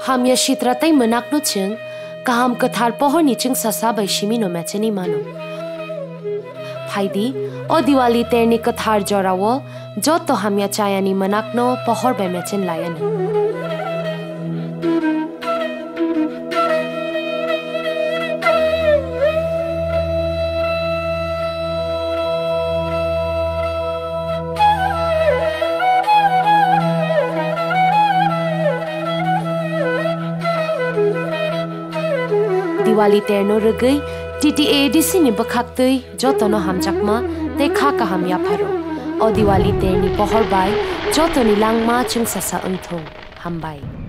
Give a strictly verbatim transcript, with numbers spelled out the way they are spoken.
Hamya sitra tei mwnakno chwng kaham kwthar pohorni chwngsasa bai simi no mechenwi mano. Phaidi, o Diwali terni kwthar jorao joto hamya chayani mwnakno pohor bai mechen lai anw. Diwali terno rwgwi T T A A D C ni bwkhaktwi jotono hamjakma tei kha kaham yapharo. O Diwali terni pohor bai jotoni langma chwngsasa wngthung. Hambai.